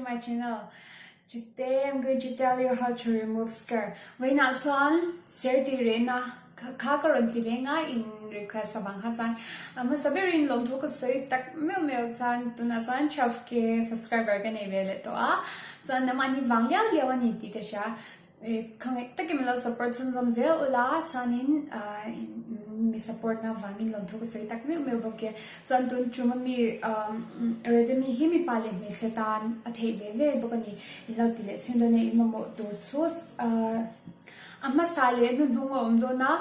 to my channel. Today I'm going to tell you how to remove scar. Vawiinah chuan ser tih rehna kha ka rawn ti reng a in request avang kha chuan a hmasa berin lawmthu ka sawi tak meuh meuh chuan tunah chuan 12k subscriber ka nei ve leh tawh a chuan nangmahni vang liau liau a ni tih ka hria. Khawngaih takin min lo support chhunzawm zel ula chuanin mi support na vangin lawmthu ka sawi tak meuh meuh bawk e. Chuan tun tum ami Redmi hi mipa leh hmeichhe tan a theih ve ve bawk a ni. In lo ti leh chhin dawn e in mamawh tur chu a hmasa leh hnuhnung a awm dawn a,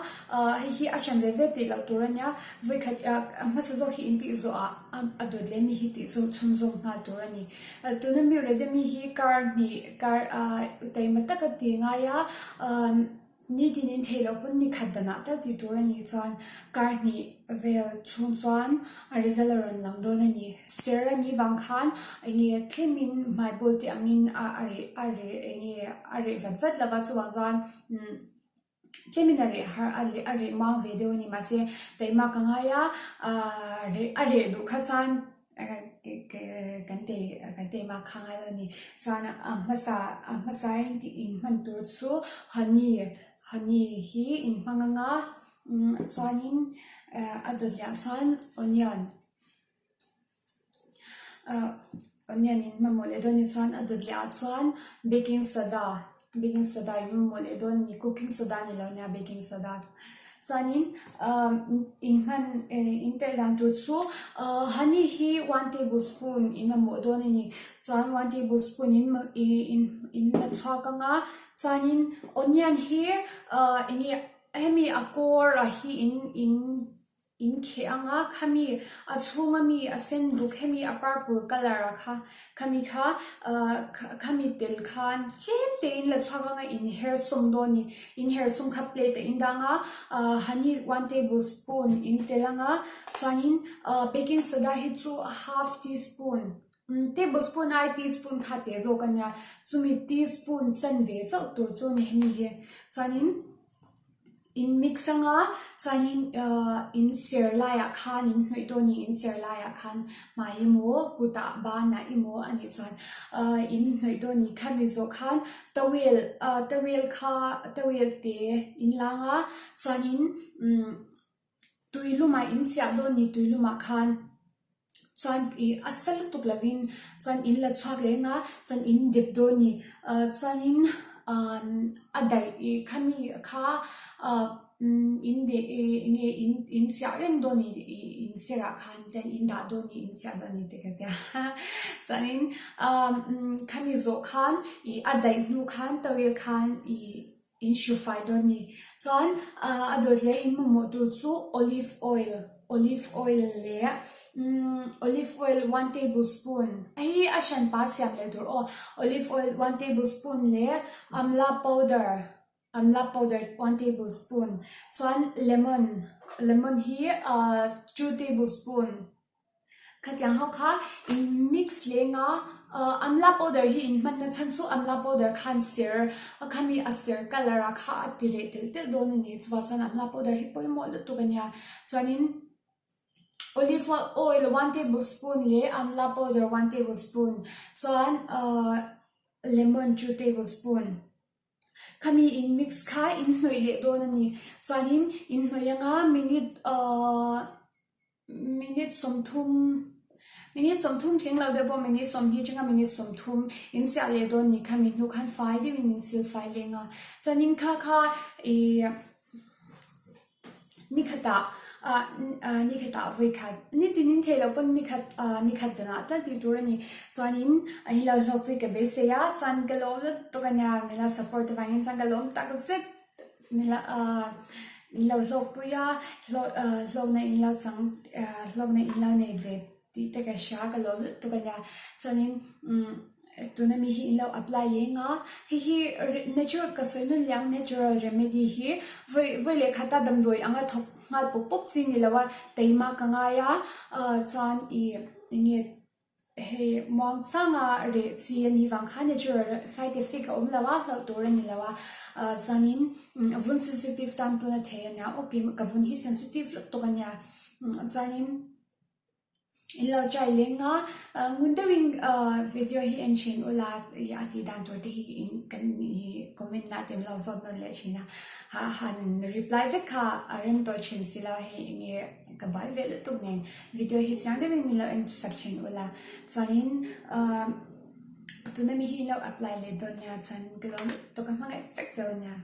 hei hi a hran ve ve tih loh tur a nia. Vawikhat a hmasa zawk hi in tih zawh ah a dawt leh mi hi tih chhunzawm nghal tur a ni. Tuna mi Redmi hi kar hnih kar taima taka ti ngai a, nitin in theih loh pawn ni khat danah tal tih tur a nih chuan kar hnih vel chhung chuan a result a rawn lang dawn a ni. Ser a nih vang khan enge tlemin hmai bawl tih angin a reh a reh enge a reh vat vat lova chuvang chuan Tlemin a reh har a reh a reh mang ve deuh a ni mahse taima ka ngai a reh a reh duh kha chuan kan tei kan taima kha ngai lo a ni chuan a hmasa a hmasa in tih in hman tur chu honey honey hi in hmang ang a chuanin a dawt leh ah chuan onion. Onion in mamawh leh dawn ni chuan a dawt leh ah chuan baking soda baking soda in mamawh leh dawn a ni cooking soda ni lo nia baking soda chuanin in hman in telh dan tur chu honey hi one table spoon in mamawh dawn a ni chuan one table spoon in in la chhuak ang a chuanin onion hi eng nge hemi a kawr ah hi in in. In kheh ang a, khami a chhunga mi a sen duk hemi a purple colour a kha khami kha khami tel khan tlem tein la chhuak anga in her sawm dawn ni. In her sawm kha plate ah in dang a, honey one table spoon in tel ang a, chuanin baking soda hi chu half teaspoon table spoon ai teaspoon kha teh zawk a nia, chumi teaspoon chanve chauh tur chu a ni hemi hi chuanin. In mix anga chuanin in ser laiah khan in hnawih dawn ni in ser laiah khan hmai emaw kutah banah emaw a nih chuan in hnawih dawn ni khami zawh khan towel towel kha towel te in lang a chuanin tui lumah in chiah dawn ni tui lumah khan. Chuan ih a sa lutuk lovin chuan in la chhuak leh eng a chuan in dep dawn a ni. Chuanin a daih ih khami kha in deh ih eng nge in in chiah reng dawn a ni ih in sirah khan ten in dah dawn a ni in chiah dawn a ni te ka tia. Chuanin khami zawh khan ih a daih hnu khan towel khan ih In hru fai dawn ni. Chuan a dawt leh in mamawh tur chu olive oil, olive oil leh olive oil one table spoon hei hi a hran pa siam leh tur aw, olive oil one table spoon leh amla powder, amla powder one table spoon chuan lemon, lemon hi two table spoon. Khatiang ho kha in mix leng a, amla powder hi in hmanna chhan chu amla powder khan ser a khami a ser colour ah kha a ti reh telh telh dawn a ni chuvang chuan amla powder hi pawimawh lutuk a nia chuanin olive oil one table spoon leh amla powder one table spoon chuan lemon two table spoon. Khami in mix kha in hnawih leh dawn a ni chuanin in hnawih anga minute ahh. Minute 30 Minute 30 tling lo deuh pawh minute 20 atanga minute 30 in chiah leh dawn ni kha mi hnu khan fai deuhin in sil fai leng a. Chuanin kha kha ih nikhatah ah nikhatah vawi khat nitin in theih loh pawn nikhat ah nikhat danah tal tih tur a ni. Chuanin in lo hlawkpui ka beisei a chuan ka lawm lutuk a nia min lo support avangin chuan ka lawm takzet. Mila in lo hlawkpui a, hlawkna in lo chang hlawkna in lo nei ve tih te ka hria ka lawm lutuk a nia. Chuanin tuna mi hi in lo apply leng a, hei hi natural ka sawi nawn leh ang natural remedy hi vawi vawi leh khata damdawi anga thawk nghal pawp pawp chi ni lo a, taima ka ngai a chuan ih eng nge. Hei muangchanga reh chi a nih vang khan natural side effect a awm lo a, hlauh tur a ni lo a, chuanin vun sensitive tan pawn a thei a nia aw, ka vun hi sensitive lutuk a nia, chuanin. In lo try leng a, ngun deuhin video hi en thin ula a tih dan tur te hi in kan comment na te min lo zawt nawn leh thin a, han reply vek kha a rem tawh thin si lo hei enge ka buai ve lutuk nen video hi chiang deuhin min lo en sak thin ula chuanin tuna mi hi in lo apply leh dawn nia chuan ka lo lutuk a hmangaih vek cheu ania.